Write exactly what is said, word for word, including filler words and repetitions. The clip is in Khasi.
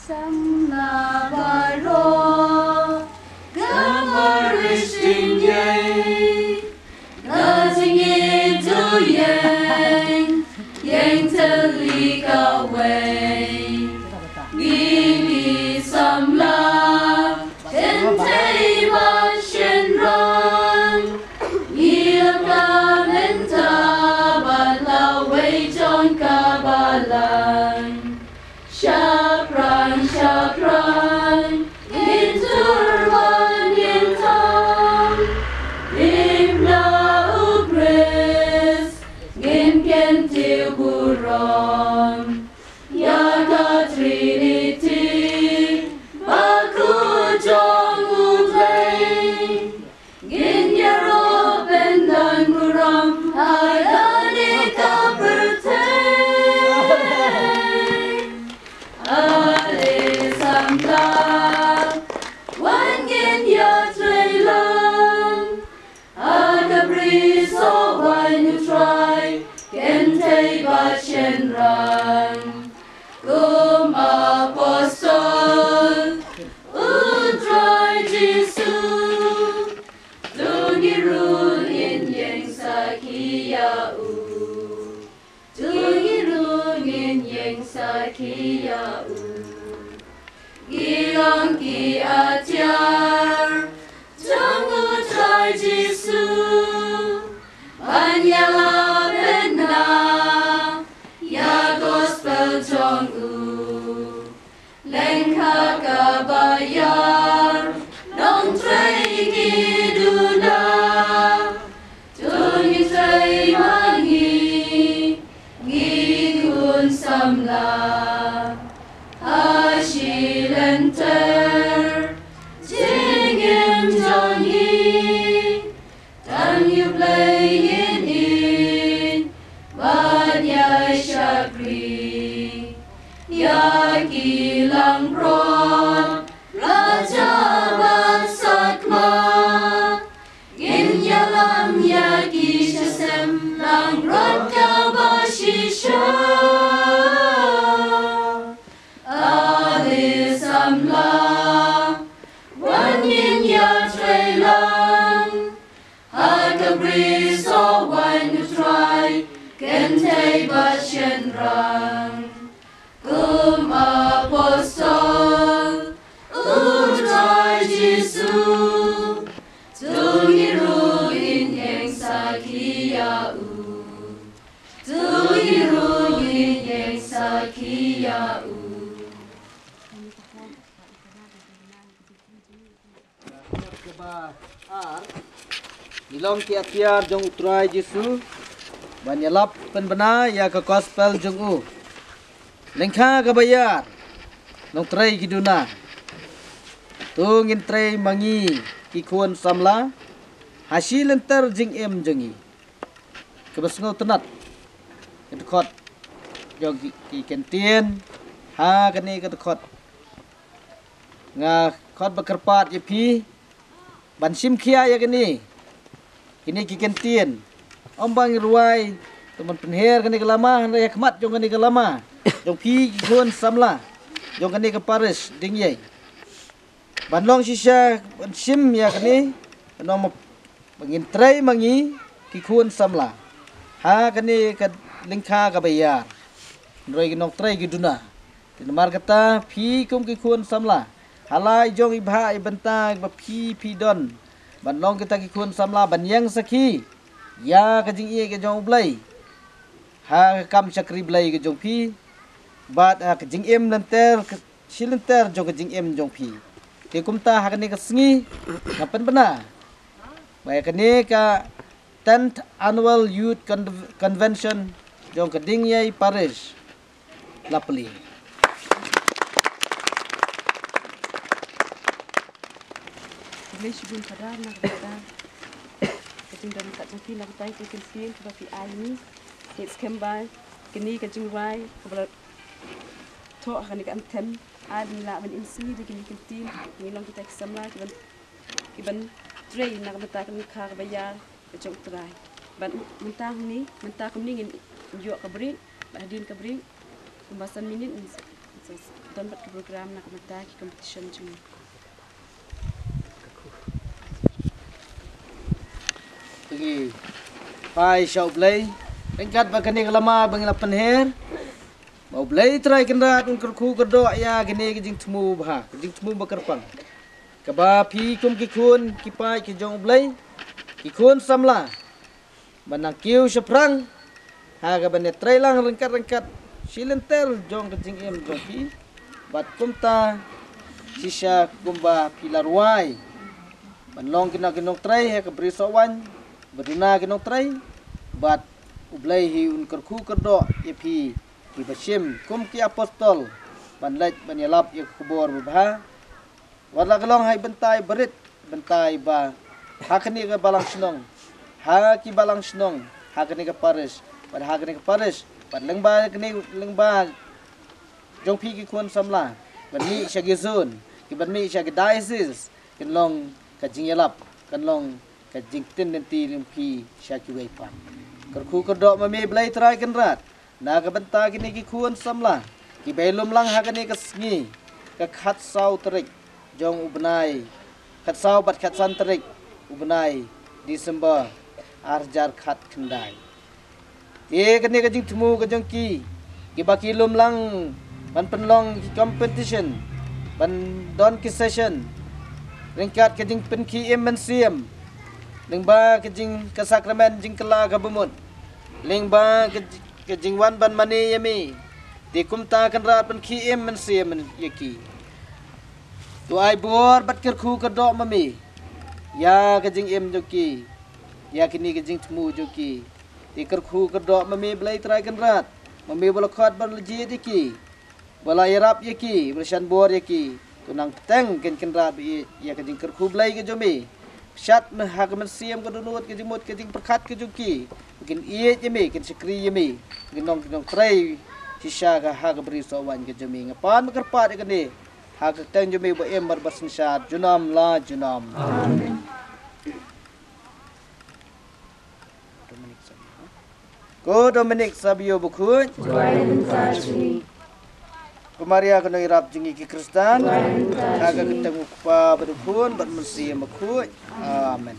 Samla baroh ka parish Tyngei, ka jingïeit to ïeng, ïeng tylli kawei. Ngi ki samla kynthei bad shynrang, ngi la pla mynta bad lawei jong ka balang. Shaphrang, shaphrang, ngin tur bad ngin tam. Im na U Khrist, ngin kyntiew burom ïa ka Trinity bakhuid jong U Blei. Ngin ïaroh pynban burom ha kane ka pyrthei. Ale samla, wan ngin ïatrei lang ha ka brisoh waiñ U Trai, kynthei bad shynrang. Kum apostol U Trai Jisu, to ngi ruh ngin ïeng sakhi ïa u. To ngi ruh ngin ïeng sakhi ïa u. Ngi long ki atiar jong U Trai Jisu, ban ïalap bynta ïa gospel jong u. Lyngkha kaba ïar, nongtrei ki duna. To ngin trei ma ngi, ngi khun samla. Ha shi lynter jingim jong ngi, tang ïa U Blei ngin ïeit bad ïai shakri. Ïa ki langbrot, raja bad sakma, ngin ïalam ïa ki sha sem langbrot kaba shisha. Ale samla, wan ngin ïatrei lang ha ka brisoh waiñ U Trai, kynthei bad shynrang. Kum apostol U Trai Jisu, to ngi ruh ngin ïeng sakhi ïa u. To ngi ruh ngin ïeng sakhi ïa u. Kaba ar, ngi long ki atiar jong U Trai Jisu ban ïalap pynbna ïa ka gospel jong u. Lyngkha kaba ïar, nongtrei ki duna. To ngin trei ma ngi ki khun samla ha shi lynter jingim jong ngi. Kaba sngewtynnat ka dkhot jong ki, ki kyntien ha kane ka dkhot. Nga khot ba kyrpad ïa phi ban shim khia ïa kine, kine ki kyntien. Ym ba ngi rwai, to ban pynher kane ka lama, hynrei ha khmat jong kane ka lama jong phi ki khun samla jong kane ka parish Dyngei. Ban long shisha ban shim ïa kane, ban ong ba ngin trei ma ngi ki khun samla ha kane ka lyngkha kaba ïar. Hynrei ki nongtrei ki duna. Te namar kata phi kum ki khun samla, ha la i jong i bha i bynta ba phi phi don ban long kita ki khun samla ban ïeng sakhi ïa ka jingïeit ka jong U Blei ha ka kam shakri Blei ka jong phi bad ha ka jingim lynter, ka shi lynter jong ka jingim jong phi. Te kumta ha kane ka sngi nga pynbna ba ïa kane ka tenth Annual Youth Con-, Convention jong ka Dyngei Parish la plie. jingdon kat jong phi na ka bynta ki kyntien kiba phi ai ïa ngi. Ngi skhem ba kane ka jingrwai kaba la thoh ha kane ka anthem ai ba ngi lah ban im sngi da kine ki kyntien, ngi long kita ki samla kiban, kiban trei na ka bynta ka lyngkha kaba ïar ka jong U Trai. Bad mynta hangne, mynta kumne ngin ïoh ka break, bad hadien ka break kumba san minit ngin sa, sa don bad ka program na ka bynta ki competition jong ngi. Phi phai sha U Blei ryngkat bad kane ka lama ba ngi la pynher. Ba U Blei Trai Kynrad un kyrkhu kyrdoh ïa kane ka jingthmu bha, ka jingthmu ba kyrpang, kaba phi kum ki khun ki paid ki jong U Blei, ki khun samla, ba nang kiew shaphrang ha kaba ïatreilang ryngkat ryngkat shi lynter jong ka jingim jong phi. Bad kumta shisha kumba phi la rwai ban long kino kino trei ha ka brisohwan, ba duna kino trei, bad U Blei hi un kyrkhu kyrdoh ïa phi kiba shim kum ki apostol ban leit ban ïalap ïa ka khubor babha. Wat la ka long ha i bynta i barit, bynta i ba ha kane ka balang shnong, ha ki balang shnong, ha kane ka parish, bad ha kane ka parish, bad lyngba kane lyngba jong phi ki khun samla, ban mih sha ki zone, kiban mih sha ki diocese, kan long ka jingïalap, kan long ka jingtynnin ti jong phi sha kiwei pat. Kyrkhu kyrdoh ma me Blei Trai Kynrad na ka bynta kine ki khun samla kiba ïalum lang ha kane ka sngi, ka khatsaw tarik jong u bnai, khatsaw bad khatsan tarik u bnai December ar hajar khatkhyndai. Te kane ka jingthmu ka jong ki, kiba ki lum lang ban pynlong ki competition, ban don ki session ryngkat ka jingpynkhie im mynsiem lyngba ka jing, ka sakramen jingkylla ka bamut, lyngba ka ji-, ka jingwan ban mane ïa me. Te kumta Kynrad pynkhie im mynsiem ïa ki. To ai bor bad kyrkhu kyrdoh ma me ïa ka jingim jong ki, ïa kine ka jingthmu jong ki. Te kyrkhu kyrdoh ma me Blei Trai Kynrad, ma me ba la khot ba la jied ïa ki, ba la ïarap ïa ki, ba la shan bor ïa ki. To nang bteng kein Kynrad ba ïeit ïa ka jingkyrkhu Blei ka jong me. Shad me ha ka mynsiem ka dohnud ka jingmut ka jingpyrkhat ka jong ki, ba kin ïeit ïa me, kin shakri ïa me, kin nong, kin nongtrei shisha ka ha ka brisohwan ka jong me. Nga pan ba kyrpad ïa kane ha ka kyrteng jong me ba im bad ba synshar junom la junom. Amen. Ko Dominic Savio Bakhuid. Ko Maria ka nongïarap jong ngi ki Khristan. Ha ka kyrteng u Kpa bad u Khun bad u Mynsiem Bakhuid. Amen.